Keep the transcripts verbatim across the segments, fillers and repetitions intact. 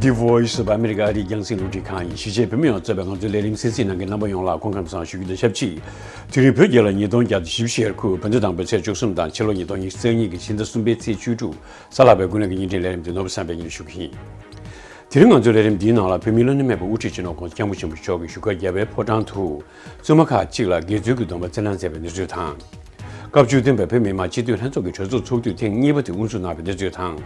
The Voice of America ཨ་རིའི་རྒྱང་སྲིང་རླུང་འཕྲིན་ཁང་ཡིན། གཞིས་བྱེས་བོད་མི་ཡོངས་གཙོས་པའི་ང་ཚོའི་ལས་རིམ་གསན་གཟིགས་གནང་མཁན་རྣམ་པ་ཡོངས་ལ་སྐུ་ཁམས་བཟང་ཞུ་རྒྱུ་དང་ཆབས་ཅིག་དེ་རིང་བོད་རྒྱལ་ལོ་ཉིས་སྟོང་བརྒྱ་དང་བཞི་བཅུ་ཞེ་དགུ་བོད་ཟླ་དང་པོའི་ཚེས་བཅུ་གསུམ་དང་ཕྱི་ལོ་ཉིས་སྟོང་ཉི་ཤུ་རྩ་གཉིས་ཀྱི་ཕྱི་ཟླ་གསུམ་པའི་ཚེས་བཅུ་དྲུག་གཟའ་ལྷག་པའི་དགུན་གནས་ཀྱི་བརྙན་འཕྲིན་ལས་རིམ་དེ་ནོར་བུ་བསམ་འཕེལ་གཉིས་ཞུ་གི་ཡིན། དེ་རིང་ང་ཚོའི་ལས་རིམ་འདིའི་ནང་ལ་བོད་མིའི་བླ་ན་མེད་པའི་དབུ་ཁྲིད་སྤྱི་ནོར་༸གོང་ས་༸སྐྱབས་མགོན་ཆེན་པོ་མཆོག་གིས་བཞུགས་སྒར་རྒྱལ་བའི་ཕོ་བྲང་དུ་བཙུན་མ་ཁག་ཅིག་ལ་དགེ་ཚུལ་གྱི་སྡོམ་པ་བསྩལ་གནང་མཛད་པའི་གནས་ཚུལ་དང་། སྐབས་བཅུ་བདུན་པའི་བོད་མི་མང་སྤྱི་འཐུས་ལྷན་ཚོགས་ཀྱི་གྲོས་ཚོགས་ཚོགས་དུས་ཐེངས་གཉིས་པ་དེ་དབུ་འཛུགས་གནང་བའི་གནས་ཚུལ་དང་།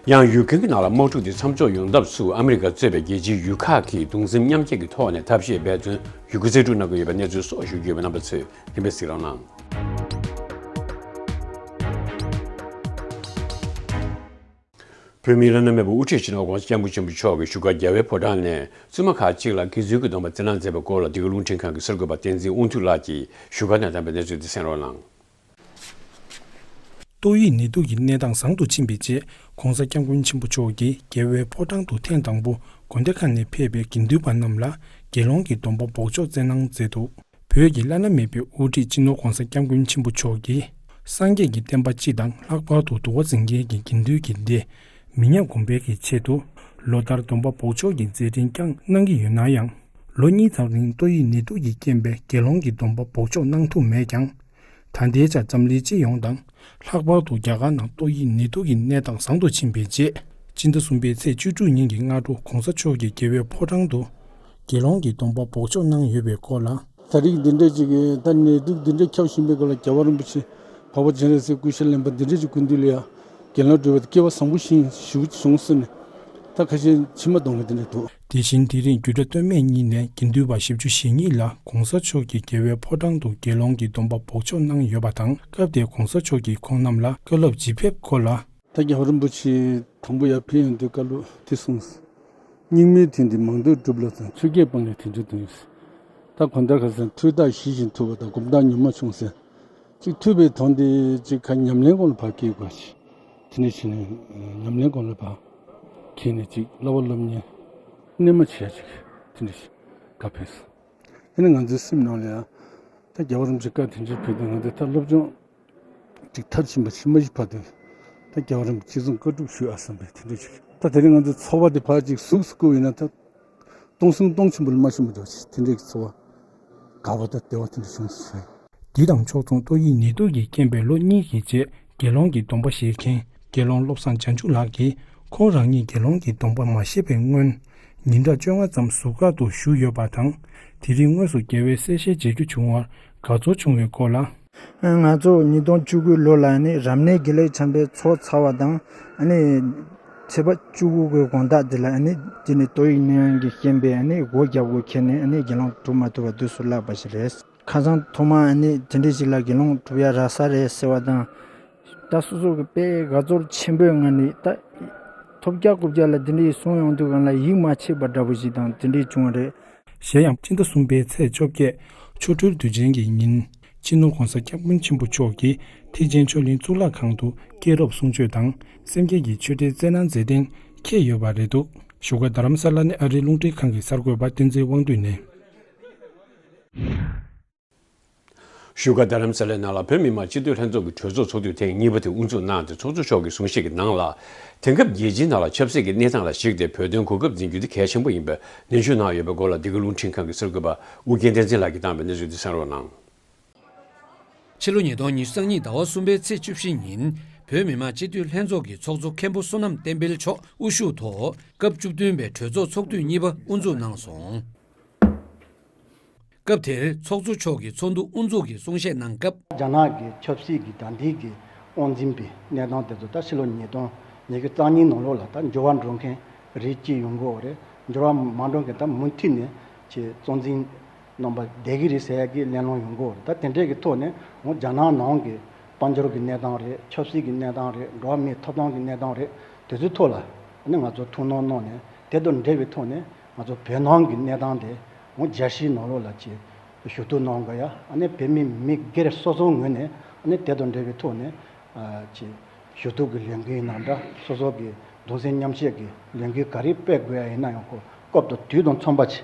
ཡང་ཡུལ་ཁན་གྱི་ནང་ལ་དམག་འཁྲུག་དེ་མཚམས་འཇོག་ཡོང་ཐབས་སུ་ཨ་མི་རི་ཀ་གཙོས་པའི་རྒྱལ་སྤྱིའི་ཡུལ་ཁག་གིས་གདུང་སེམས་མཉམ་སྐྱེད་ཀྱི་ཐོག་ནས་ཐབས་ཤེས་འབད་བརྩོན་ཡོད་རྒུ་རྩལ་སྤྲུགས་གནང་གི་ཡོད་པའི་གནས་ཚུལ་སོགས་ཞུ་རྒྱུ་ཡོད་པ་རྣམ་པ་ཚོས་གཏན་འབེབས་གཟིགས་རོགས་གནང་། བོད་མིའི་བླ་ན་མེད་པའི་དབུ་ཁྲིད་སྤྱི་ནོར་༸གོང་ས་༸སྐྱབས་མགོན་ཆེན་པོ་མཆོག་གིས་བཞུགས་སྒར་རྒྱལ་བའི་ཕོ་བྲང་ནས་བཙུན་མ་ཁག་ཅིག་ལ་དགེ་ཚུལ་གྱི་སྡོམ་པ་བསྩལ་གནང་མཛད་པའི་སྐོར་ལ་འདི་ག་རླུང་འཕྲིན་ཁང་གི་གསར་འགོད་པ་བསྟན་འཛིན་དབང་འདུས་ལགས་ཀྱིས་བཞུགས་སྒར་ནས་བཏང་བའི་གནས་ཚུལ་འདི་གསན་རོགས་གནང་། ཏོག་དབྱིབས་ནད་དུག་གི་གནས་སྟངས་བཟང་དུ་ཕྱིན་པའི་རྗེས་༸གོང་ས་༸སྐྱབས་མགོན་ཆེན་པོ་མཆོག་གིས་རྒྱལ་བའི་ཕོ་བྲང་དུ་ཐེངས་དང་པོ་དགོན་སྡེ་ཁག་ནས་ཕེབས་པའི་དགེ་འདུན་པ་རྣམས་ལ་དགེ་སློང་གི་སྡོམ་པ་འབོགས་ཆོག་བསྩལ་གནང་མཛད་འདུག་བོད་ཀྱི་བླ་ན་མེད་པའི་དབུ་ཁྲིད་སྤྱི་ནོར་༸གོང་ས་༸སྐྱབས་མགོན་ཆེན་པོ་མཆོག་གིས་སངས་རྒྱས་ཀྱི་བསྟན་པ་སྤྱི་དང་ལྷག་པར་དུ་འདུལ་བ་འཛིན་མཁན་གྱི་དགེ་འདུན་གྱི་སྡེ་མི་ཉམས་གོང་འཕེལ་གྱི་ཆེད་དུ་ལོ་ལྟར་སྡོམ་པ་འབོགས་ཆོག་གི་མཛད་འཕྲིན་བསྐྱངས་གནང་གི་ཡོད་ན་ཡང་། ལོ་གཉིས་ཙམ་རིང་ཏོག་དབྱིབས་ནད་དུག་གི་རྐྱེན་པས་དགེ་སློང་གི་སྡོམ་པ་འབོགས་ཆོག་གནང་ཐུབ་མེད་ཀྱང་། ད་ལྟའི་ཆར་འཛམ་གླིང་སྤྱི་ཡོངས་དང་ལྷག་པར་དུ་རྒྱ་གར་ནང་ཏོག་དབྱིབས་ནད་དུག་གི་གནས་སྟངས་བཟང་དུ་ཕྱིན་པའི་རྗེས་སྤྱི་ཟླ་གསུམ་པའི་ཚེས་བཅུ་དྲུག་ཉིན་གྱི་སྔ་དྲོ་༸གོང་ས་མཆོག་གིས་རྒྱལ་བའི་ཕོ་བྲང་དུ་དགེ་སློང་གི་སྡོམ་པ་འབོགས་ཆོག་གནང་ཡོད་པའི་སྐོར་ལ། ད་རེས་འདི་འདྲ་ཅིག་གི་ད་ནད་དུག་འདི་འདྲ་ཁྱབ་བཞིན་པའི་སྐབས་ལ་རྒྱལ་བ་རིན་པོ་ཆེ་འཕགས་པ་སྤྱན་རས་གཟིགས་སྐུ་ཤ་ལེན་པ་འདི་འདྲ་ཅིག་སྐུ་མདུན་ལ་ཡ་དགེ་སློང་སྒྲུབ་པའི་སྐལ་བ་བཟང་པོ་ཞིག་ཞུ་བྱུང་ཟེར་ནས་ད་ཁ་ཤས་མཆི་མ་གཏོང་གི་འདི་འདྲ་འདུག་དེ་བཞིན་དེ་རིང་རྒྱུད་གྲྭ་སྟོད་སྨད་གཉིས་ནས་དགེ་འདུན་པ་བཞི་བཅུ་ཞེ་གཉིས་ལ་༸གོང་ས་མཆོག་གིས་རྒྱལ་བའི་ཕོ་བྲང་དུ་དགེ་སློང་གི་སྡོམ་པ་འབོགས་ཆོག་གནང་ཡོད་པ་དང་སྐབས་དེར་༸གོང་ས་མཆོག་གིས་ཁོང་རྣམས་ལ་བཀའ་སློབ་ཇི་ཕེབས་སྐོར་ལ། ད་རྒྱལ་བ་རིན་པོ་ཆེ་དང་པོ་ཡར་ཕེབས་ཡོང་དུས་བཀའ་སློབ་དེ་གསུངས། སྙིགས་མའི་དོན་འདི་མང་ཐོས་སྒྲུབ་ལ་བརྩོན། ཆོས་བརྒྱད་སྤང་ལས་དོན་ཆེན་སྟོན། ད་གང་ལྟར་ཁ་སང་ཐོས་རྟགས་ཞི་ཞིང་ཐུབ་པ་དང་སྒོམ་རྟགས་ཉོན་མོངས་ཆུང་ཟེར། གཅིག་ཐོས་པའི་དོན་འདི་གཅིག་ཁ་ཉམས་ལེན་སྒོ་ལ་ཕར་སྐྱེལ་དགོས་ཤིང་། དེ་ནས་ཕྱི་ནས་ཉམས་ལེན་སྒོ་ལ་ཕར་འཁྱེར་ནས་གཅིག་བསླབ་པ་སློབ་གཉེར་རྣལ་མ་བྱེད་ཡ་གཅིག་དེ་འདྲ་ཞིག་ག་ཕེབས་སོང་། དེ་ནས་ང་ཚོའི་སེམས་ནང་ལ་ཡང་ད་རྒྱལ་བ་རིན་པོ་ཆེ་བཀའ་དྲིན་ཆེན་ཕེབས་དུས་ང་ཚོས་ད་སློབ་སྦྱོང་ཅིག་མཐར་ཕྱིན་པ་ཕྱི་མ་ཞིག་ཕར་དུ་ད་རྒྱལ་བ་རིན་པོ་ཆེ་གསུང་བཀའ་སྒྲུབ་ཞུ་ཨ་བསམ་པའི་དེ་འདྲ་ཞིག་ད་དེ་རིང་ང་ཚོའི་ཚོར་བ་དེ་ཕར་ཅིག་གཟུགས་སུ་བཀུག་ཡིན་ན་ད་གཏོང་སེམས་གཏོང་ཆེན་པོ་ལ་མ་ཞུམ་པ་འདྲ་ཞིག་དེ་འདྲའི་ཚོར་བ་དགའ་བ་དང་བདེ་བ་དེ་འདྲ་བྱུང་སོང་། འདི་དང་ཕྱོགས་མཚུངས་ཏོག་དབྱིབས་ནད་དུག་གི་རྐྱེན་པས་ལོ་གཉིས་ཀྱི་རྗེས་དགེ་སློང་གི་སྡོམ་པ་བཞེས་མཁན་དགེ་སློང་བློ་བཟང་བྱང་ཆུབ་ལགས་ཀྱིས་ཁོང་རང་ཉིད་དགེ་སློང་གི་སྡོམ་པ་མ་བཞེས་པའི་སྔོན་ཉིན་གྲངས་བཅོ་ལྔ་ཙམ་ཟུར་བཀག་ཏུ་བཞུགས་ཡོད་པ་དང་དེ་རིང་དངོས་སུ་རྒྱལ་བའི་གསལ་བཤད་མཇལ་རྒྱུ་བྱུང་བར་དགའ་ཚོར་བྱུང་བའི་སྐོར་ལ། ང་ཚོ་ཉིས་སྟོང་བཅུ་དགུ་ལོ་ལ་ནི་རབ་གནས་དགེ་ལེགས་བྱམས་པའི་ཚོགས་ཚར་བ་དང་ཨ་ནི་ཚེས་པ་བཅུ་དགུ་གི་དགོང་དག་དེ་ལ་ཨ་ནི་དེ་ནི་ཏོག་དབྱིབས་ནད་ཡམས་ཀྱི་རྐྱེན་པས་ཨ་ནི་སྒོ་རྒྱབ་དགོས་ཁེལ་ནས་ཨ་ནི་དགེ་སློང་སྒྲུབ་མ་ཐུབ་པ་དུས་སུ་བརླགས་པ་ཞིག་རེད། ཁ་སང་ཐོག་མ་ཨ་ནི་དེ་འདྲ་ཞིག་ལ་དགེ་སློང་སྒྲུབ་ཡ་རག་ས་རེད་ཟེར་བ་དང་། ད་སོ་སོ་གི་དཔེ་དགའ་ཚོར་ཆེན་པོའི་ངང་ནས་ད་ཐོབ་རྒྱག་རྐུབ་རྒྱག་ལ་དེ་འདྲ་ཞིག་སོང་ཡོང་དུས་སྒང་ལ་ཡིད་མ་ཆེས་པ་འདྲ་པོ་ཞིག་དང་དེ་འདྲ་བྱུང་བ་རེད། གཞན་ཡང་སྤྱི་ཟླ་གསུམ་པའི་ཚེས་བཅོ་བརྒྱད་ཆོ་འཕྲུལ་དུས་ཆེན་གྱི་ཉིན་སྤྱི་ནོར་༸གོང་ས་༸སྐྱབས་མགོན་ཆེན་པོ་མཆོག་གིས་ཐེག་ཆེན་ཆོས་གླིང་གཙུག་ལག་ཁང་དུ་སྐྱེས་རབས་གསུང་ཆོས་དང་སེམས་བསྐྱེད་ཀྱི་ཆོས་འབྲེལ་སྩལ་གནང་མཛད་གཏན་འཁེལ་ཡོད་པ་རེད་འདུག་བཞུགས་སྒར་རྡ་རམ་ས་ལ་ནས་ཨ་རིའི་རླུང་འཕྲིན་ཁང་གི་གསར་འགོད་པ་བསྟན་འཛིན་དབང་འདུས་ནས། བཞུགས་སྒར་རྡ་རམ་ས་ལའི་ནང་ལ་བོད་མི་མང་སྤྱི་འཐུས་ལྷན་ཚོགས་ཀྱི་གྲོས་ཚོགས་ཚོགས་དུས་ཐེངས་གཉིས་པ་དེ་དབུ་འཛུགས་གནང་སྟེ་ཚོགས་གཙོ་མཆོག་གིས་གསུང་བཤད་ཀྱི་ནང་ལ། དེང་སྐབས་རྒྱལ་སྤྱིའི་ནང་ལ་ཆབ་སྲིད་ཀྱི་གནས་སྟངས་ལ་གཞིགས་ཏེ་བོད་དོན་གོ་སྐབས་འཛིན་རྒྱུ་དེ་གལ་ཆེན་པོ་ཡིན་པའི་ནན་བརྗོད་གནང་ཡོད་པའི་སྐོར་ལ་འདི་ག་རླུང་འཕྲིན་ཁང་གི་གསར་འགོད་པ་ཨུ་རྒྱན་བསྟན་འཛིན་ལགས་ཀྱིས་བཏང་བའི་གནས་ཚུལ་འདི་གསན་རོགས་གནང་། ཕྱི་ལོ་ཉིས་སྟོང་ཉི་ཤུ་རྩ་གཉིས་ཟླ་བ་གསུམ་པའི་ཚེས་བཅུ་བཞི་ཉིན་བོད་མི་མང་སྤྱི་འཐུས་ལྷན་ཚོགས་ཀྱི་ཚོགས་གཙོ་མཁན་པོ་བསོད་ནམས་བསྟན་འཕེལ་མཆོག་དབུ་བཞུགས་ཐོག་སྐབས་བཅུ་བདུན་པའི་གྲོས་ཚོགས་ཚོགས་དུས་གཉིས་པ་དབུ་འཛུགས་གནང་སོང་། སྐབས་དེར་ཚོགས་གཙོ་མཆོག་གིས་ཚོགས་འདུ་དབུ་འཛུགས་ཀྱི་གསུང་བཤད་གནང་སྐབས། རྒྱ་ནག་གི་ཆབ་སྲིད་ཀྱི་ད་ལྟའི་གི་དབང་འཛིན་པའི་གནས་སྟངས་དེ་ཚོ་ད་ཕྱི་ལོ་ཉིས་སྟོང་ཉི་ཤུ་རྩ་གཉིས་ནང་ལོགས་ལ་ད་འགྱུར་བ་འགྲོ་མཁན་རེད་ཅེས་ཡོང་གི་ཡོད་རེད། འགྱུར་བ་མ་འགྲོ་མཁན་ད་མུ་མཐུད་ནས་ཀྱི་གཙོ་འཛིན་རྣམ་པ་བསྡད་ཀྱི་རེད་ཟེར་ཡ་གི་གླེང་སློང་ཡོང་གི་ཡོད་རེད། ད་དེ་འདྲའི་གི་ཐོག་ནས་འོ་རྒྱ་ནག་ནང་གི་དཔལ་འབྱོར་གྱི་གནས་སྟངས་རེད། ཆབ་སྲིད་ཀྱི་གནས་སྟངས་རེད། འགྲོ་བ་མིའི་ཐོབ་ཐང་གི་གནས་སྟངས་རེད། དེ་ཚོའི་ཐོག་ལ་ཨ་ནི་ང་ཚོ་ཐུགས་སྣང་གནང་ནས་དེ་དང་འབྲེལ་བའི་ཐོག་ནས་ང་ཚོ་བོད་ནང་གི་གནས་སྟངས་དེ་འོ་རྒྱལ་སྤྱིའི་ནང་ལོགས་ལ་ཅིག་ཞུ་གཏུག་གནང་དགོས་ཡ། ཨ་ནི་བོད་མི་མི་སྒེར་སོ་སོའི་ངོས་ནས་ཨ་ནི་དེ་དང་འབྲེལ་བའི་ཐོག་ནས་ཨ་ཅིག་ཞུ་གཏུག་གི་ལས་འགུལ་ཡིན་ན་འདྲ། སོ་སོ་གི་གདུང་སེམས་མཉམ་བསྐྱེད་ཀྱི་ལས་འགུལ་ག་རེ་སྤེལ་དགོས་ཡ་ཡིན་ན་ཡང་ཁོ་སྐབས་དང་དུས་དང་མཚུངས་པ་ཅིག་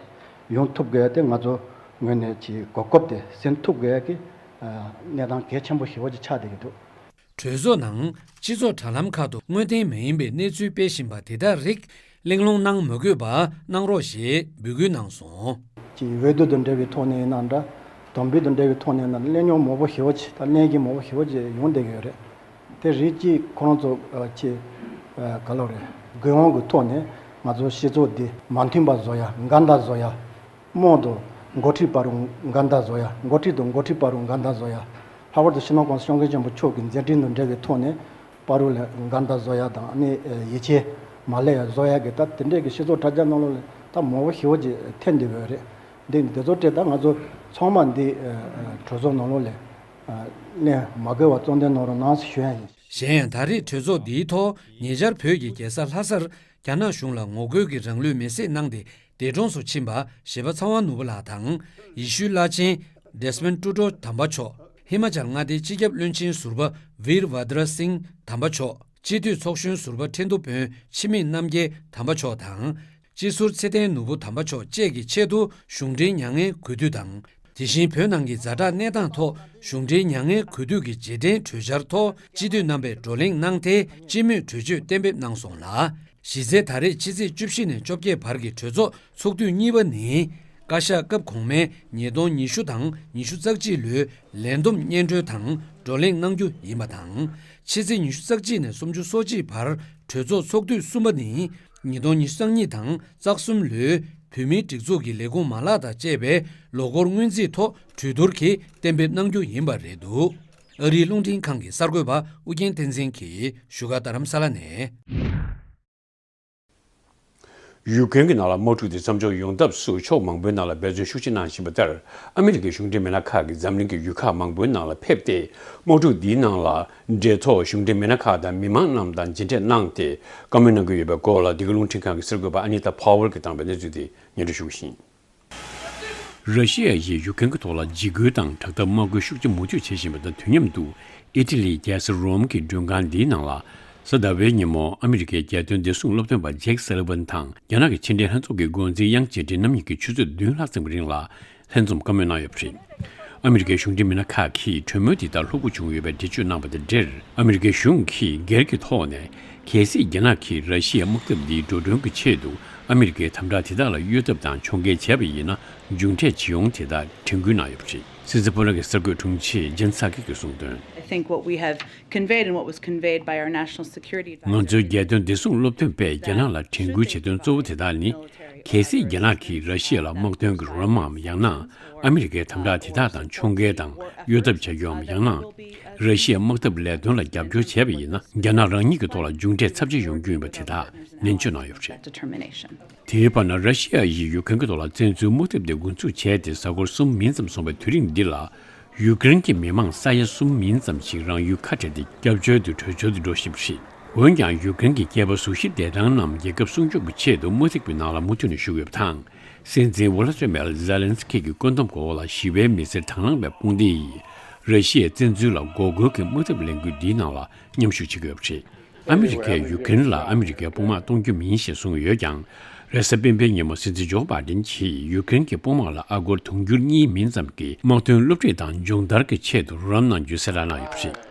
ཡོང་ཐུབ་དགོས་ཡ་དེ་ང་ཚོ་ངོས་ནས་ཅིག་གོ་སྐབས་དེ་ཟིན་ཐུབ་དགོས་ཡ་གི་གནས་སྟངས་གལ་ཆེན་པོ་ཞེ་པོ་ཅིག་ཆགས་བསྡད་ཀྱི་འདུག་གྲོས་ཚོགས་ནང་སྤྱི་ཚོགས་དྲ་ལམ་ཁག་ཏུ་དངོས་བདེན་མ་ཡིན་པའི་གནས་ཚུལ་སྤེལ་བཞིན་པ་དེ་དག་རིགས་ གླེང་སློང་གནང་མ་དགོས་པ་གནང་རོགས་ཞེས་འབོད་སྐུལ་གནང་སོང་། ཅིག་འོས་བསྡུ་དང་འབྲེལ་བའི་ཐོག་ནས་ཡིན་ན་འདྲ། དམ་འབུལ་དང་འབྲེལ་བའི་ཐོག་ནས་ཡིན་ན་གླེང་སློང་མང་པོ་ཞེ་པོ་ཅིག་དང་གླེང་གཞི་མང་པོ་ཞེ་པོ་ཅིག་ཡོང་བསྡད་ཀྱི་ཡོད་རེད། དེ་རིགས་གཅིག་ཁོ་རང་ཚོ་ཨ་ཅིག་ཨ་ག་ལབ་རེད། དགོས་དབང་གི་ཐོག་ནས་ང་ཚོ་སྤྱི་ཚོགས་འདི་མ་མཐུན་པ་བཟོ་ཡ། འགལ་ཟླ་བཟོ་ཡ། དམངས་དང་འགོ་ཁྲིད་བར་དུ་འགལ་ཟླ་བཟོ་ཡ། འགོ་ཁྲིད་དང་འགོ་ཁྲིད་བར་དུ་འགལ་ཟླ་བཟོ་ཡ། ལྷག་པར་དུ་སྤྱི་ནོར་༸གོང་ས་༸སྐྱབས་མགོན་ཆེན་པོ་མཆོག་གི་མཛད་འཕྲིན་དང་འབྲེལ་བའི་ཐོག་ནས་བར་དུ་ལ་འགལ་ཟླ་བཟོ་ཡ་དང་ཨ་ནི་ཡིད་ཆེས་མ་སླེབས་ཡ་བཟོ་ཡ་གི་ད་དེ་འདྲས་ཀྱི་སྤྱི་ཚོགས་དྲ་རྒྱ་ནང་ལོགས་ལ་ད་མང་པོ་ཞེ་པོ་ཅིག་ཐེབས་བསྡད་ཡོད་རེད། འདི་འདི་ཚོ་དེ་ད་ང་ཚོ་ཚང་མ་འདི་གྲོས་ཚོགས་ནང་ལོགས་ལ་གླེང་མ་དགོས་པ་གཙོ་འདོན་གནང་རོགས་གནང་ཞུ་ཡ་ཡིན། གཞན་ཡང་ད་རེས་གྲོས་ཚོགས་འདིའི་ཐོག་ཉེ་ཆར་བོད་ཀྱི་རྒྱལ་ས་ལྷ་སར་རྒྱ་ནག་གཞུང་ལ་ངོ་རྒོལ་གྱི་རང་ལུས་མེར་སྲེག་གནང་སྟེ་འདས་གྲོངས་སུ་ཕྱིན་པ་གཞས་པ་ཚངས་དབང་ནོར་བུ་ལགས་དང་། ཡེ་ཤུའི་བླ་ཆེན་ཌེ་སི་མོན་ཊུ་ཌོ་དམ་པ་མཆོག། ཧི་མ་ཅལ་མངའ་སྡེའི་སྤྱི་ཁྱབ་བློན་ཆེན་ཟུར་པ་ཝིར་བྷ་དྲ་སིང་དམ་པ་མཆོག། སྤྱི་འཐུས་ཚོགས་གཞོན་ཟུར་པ་ཁྲེན་ཏུ་དཔོན་འཆི་མེད་རྣམ་རྒྱལ་དམ་པ་མཆོག་དང་། སྤྱི་ཟུར་ཚེ་བརྟན་ནོར་བུ་དམ་པ་མཆོག་བཅས་ཀྱི་ཆེད་དུ་གཞུང་འབྲེལ་མྱ་ངན་གུས་འདུད་དང་། དེ་བཞིན་བོད་ནང་གི་ཛ་དྲག་གནས་སྟངས་ཐོག་གཞུང་འབྲེལ་མྱ་ངན་གུས་འདུད་ཀྱི་རྗེས་དྲན་གྲོས་འཆར་ཐོག་སྤྱི་འཐུས་རྣམ་པས་བགྲོ་གླེང་གནང་སྟེ་སྤྱི་མོས་གྲོས་ཆོད་གཏན་འབེབས་གནང་སོང་ལ། གཞི་རྩའི་ད་རེས་ཕྱི་ཚེས་བཅུ་བཞི་ནས་བཅོ་བརྒྱད་བར་གྱི་གྲོས་ཚོགས་ཚོགས་དུས་གཉིས་པ་ནི། བཀའ་ཤག་སྐབས་གོང་མའི་ཉིས་སྟོང་ཉི་ཤུ་དང་ཉི་ཤུ་རྩ་གཅིག་ལོའི་ལས་བསྡོམས་སྙན་སྒྲོན་དང་བགྲོ་གླེང་གནང་རྒྱུ་ཡིན་པ་དང་། ཕྱི་ཚེས་ཉི་ཤུ་རྩ་གཅིག་ནས་སུམ་ཅུ་སོ་གཅིག་བར་གྲོས་ཚོགས་ཚོགས་དུས་གསུམ་པ་ནི། ཉིས་སྟོང་ཉི་ཤུ་རྩ་གཉིས་དང་རྩ་གསུམ་ལོའི་བོད་མིའི་སྒྲིག་འཛུགས་ཀྱི་ལས་ཁུངས་མ་ལག་དང་བཅས་པའི་ལོ་འཁོར་སྔོན་རྩིས་ཐོག་གྲོས་བསྡུར་གྱིས་གཏན་འབེབས་གནང་རྒྱུ་ཡིན་པ་རེད་འདུག་ཨ་རིའི་རླུང་འཕྲིན་ཁང་གི་གསར་འགོད་པ་ཨུ་རྒྱན་བསྟན་འཛིན་གྱིས་བཞུགས་སྒར་རྡ་རམ་ས་ལ་ནས། ཡུཀ་རེན་གྱི་ནང་ལ་དམག་འཁྲུག་དེ་མཚམས་འཇོག་ཡོང་ཐབས་སུ་ཕྱོགས་མང་པོའི་ནང་ལ་འབད་བརྩོན་ཤུགས་ཆེ་གནང་བཞིན་པ་ལྟར། ཨ་མི་རི་ཀའི་གཞུང་འབྲེལ་མི་སྣ་ཁག་གིས་འཛམ་གླིང་གི་ཡུལ་ཁག་མང་པོའི་ནང་ལ་ཕེབས་ཏེ། དམག་འཁྲུག་འདིའི་ནང་ལ་འབྲེལ་ཐོགས་གཞུང་འབྲེལ་མི་སྣ་ཁག་དང་མི་མང་རྣམས་དང་མཇལ་འཕྲད་གནང་སྟེ། བཀའ་མོལ་གནང་གི་ཡོད་པའི་སྐོར་ལ། འདི་ག་རླུང་འཕྲིན་ཁང་གི་གསར་འགོད་པ་ཨ་ནི་ཏཱ་ཕ་ཝར་གྱིས་བཏང་པའི་གནས་ཚུལ་དེ་སྙན་སྒྲོན་ཞུ་གི་ཡིན། ར་ཤི་ཡ་ཡིས་ཡུཀ་རེན་གྱི་ཐོག་ལ་འཇིགས་སྐུལ་དང་དྲག་འཐབ་དམག་སྐུལ་ཤུགས་ཆེ་མུ་མཐུད་བྱེད་བཞིན་པ་དང་དུས་མཉམ་དུ། ཨི་ཊ་ལིའི་རྒྱལ་ས་རོམ་གྱི་མགྲོན་ཁང་འདིའི་ནང་ལ། གཟའ་ཟླ་བའི་ཉིན་མོ་ཨ་མི་རི་ཀའི་རྒྱལ་དོན་བདེ་སྲུང་སློབ་སྟོན་པ་ཇེཀ་སཱ་ལི་ཝན་དང་རྒྱ་ནག་གི་ཕྱི་འབྲེལ་ལྷན་ཚོགས་ཀྱི་འགོ་འཛིན་ཡང་ཅེ་ཀྲིན་རྣམ་གཉིས་ཀྱིས་ཆུ་ཚོད་བདུན་ལྷག་ཙམ་གྱི་རིང་ལ་ལྷན་འཛོམས་བཀའ་མོལ་གནང་ཡོད་པ་རེད། ཨ་མི་རི་ཀའི་གཞུང་འབྲེལ་མི་སྣ་ཁག་གིས་གྲོས་མོལ་འདི་ལྟར་ལྷུག་པོ་བྱུང་ཡོད་པའི་འགྲེལ་བརྗོད་གནང་བ་དང་འབྲེལ། ཨ་མི་རི་ཀའི་གཞུང་གིས་སྒེར་གྱི་ཐོག་ནས། གལ་སྲིད་རྒྱ་ནག་གིས་ར་ཤི་ཡའི་དམག་འཐབ་འདིའི་འགྲོ་གྲོན་གྱི་ཆེད་དུ་ཨ་མི་རི་ཀའི་དམ་དྲག་དེ་དག་ལ་གཡོལ་ཐབས་དང་ཕྱོགས་འགལ་བྱས་པ་ཡིན་ན་མཇུག་འབྲས་ཇི་ཡོང་དེ་དག་དྲན་སྐུལ་གནང་ཡོད་པ་རེད། སྲིད་འཛིན་ཕོ་ལན་གྱི་གསར་འགོད་དྲུང་ཆེ་ཇན་སཱ་ཀི་གིས་གསུངས་དོན། I think what we have conveyed and what was conveyed by our national security advisor. ང་ཚོའི་རྒྱལ་དོན་བདེ་སྲུང་སློབ་སྟོན་པས་རྒྱ་ནག་ལ་དྲན་སྐུལ་བྱེད་དོན་གཙོ་བོ་དེ་དག་ནི། གལ་སྲིད་རྒྱ་ནག་གིས་ར་ཤི་ཡ་ལ་དམག་དོན་གྱི་རོགས་རམ་འམ་ཡང་ན་ཨ་མི་རི་ཀའི་དམ་དྲག་དེ་དག་དང་ཕྱོགས་འགལ་དང་གཡོལ་ཐབས་བྱ་རྒྱུའམ་ཡང་ན། ར་ཤི་ཡའི་དམག་འཐབ་ལས་དོན་ལ་རྒྱབ་སྐྱོར་བྱས་པ་ཡིན་ན་རྒྱ་ནག་རང་ཉིད་ཀྱི་ཐོག་ལ་མཇུག་འབྲས་ཚབས་ཆེ་ཡོང་རྒྱུ་ཡིན་པ་དེ་དག་ནན་བརྗོད་གནང་ཡོད་པ་རེད། དེའི་བར་ན་ར་ཤི་ཡ་ཡིས་ཡུཀ་རེན་གྱི་ཐོག་ལ་བཙན་འཛུལ་དམག་འཐབ་དེ་འགོ་འཛུགས་བྱས་ཏེ་གཟའ་འཁོར་གསུམ་མིན་ཙམ་སོང་བའི་དུས་རིང་འདི་ལ། ཡུཀ་རེན་གྱི་མི་མང་ས་ཡ་གསུམ་མིན་ཙམ་ཞིག་རང་ཡུལ་ཁ་བྲལ་ཏེ་སྐྱབས་བཅོལ་དུ་བྲོས་བྱོལ་དུ་འགྲོ་བཞིན་པ་རེད། འོན་ཀྱང་ཡུཀ་རེན་གྱི་སྐྱེས་པ་གཟུགས་གཞི་བདེ་ཐང་རྣམས་རྒྱལ་ཁབ་སྲུང་སྐྱོབ་ཀྱི་ཆེད་དུ་དམག་འཐབ་ཀྱི་ནང་ལ་མུ་མཐུད་ནས་ཞུགས་ཡོད་པ་དང་། སྲིད་འཛིན་ཝོ་ལ་ཏི་མེར་ཛེ་ལན་སི་ཁི་གི་བཀོད་འདོམས་འོག་ལ་ཞི་བའི་མི་སེར་དང་བླངས་པའི་དཔུང་སྡེ་ཡིས་ར་ཤི་ཡའི་བཙན་འཛུལ་ལ་འགོག་རྒོལ་གྱི་དམག་འཐབ་ལས་འགུལ་འདིའི་ནང་ལ་མཉམ་ཞུགས་བྱེད་ཀྱི་ཡོད་པ་རེད། ཨ་མི་རི་ཀས་ཡུཀ་རེན་ལ་ཨ་མི་རི་ཀའི་དཔུང་དམག་གཏོང་རྒྱུ་མིན་ཞེས་གསུངས་ཡོད་ཀྱང་། རེས་གཟའ་སྤེན་པའི་ཉིན་མོ་སྲིད་འཛིན་ཇོ་བྷའི་ཌེན་གྱིས་ཡུཀ་རེན་གྱི་དཔུང་དམག་ལ་ཨ་སྒོར་དུང་ཕྱུར་གཉིས་མིན་ཙམ་གྱི་དམག་དོན་སློབ་ཁྲིད་དང་སྦྱོང་བརྡར་གྱི་ཆེད་དུ་རོགས་རམ་གནང་རྒྱུའི་གསལ་བསྒྲགས་གནང་ཡོད་པ་རེད།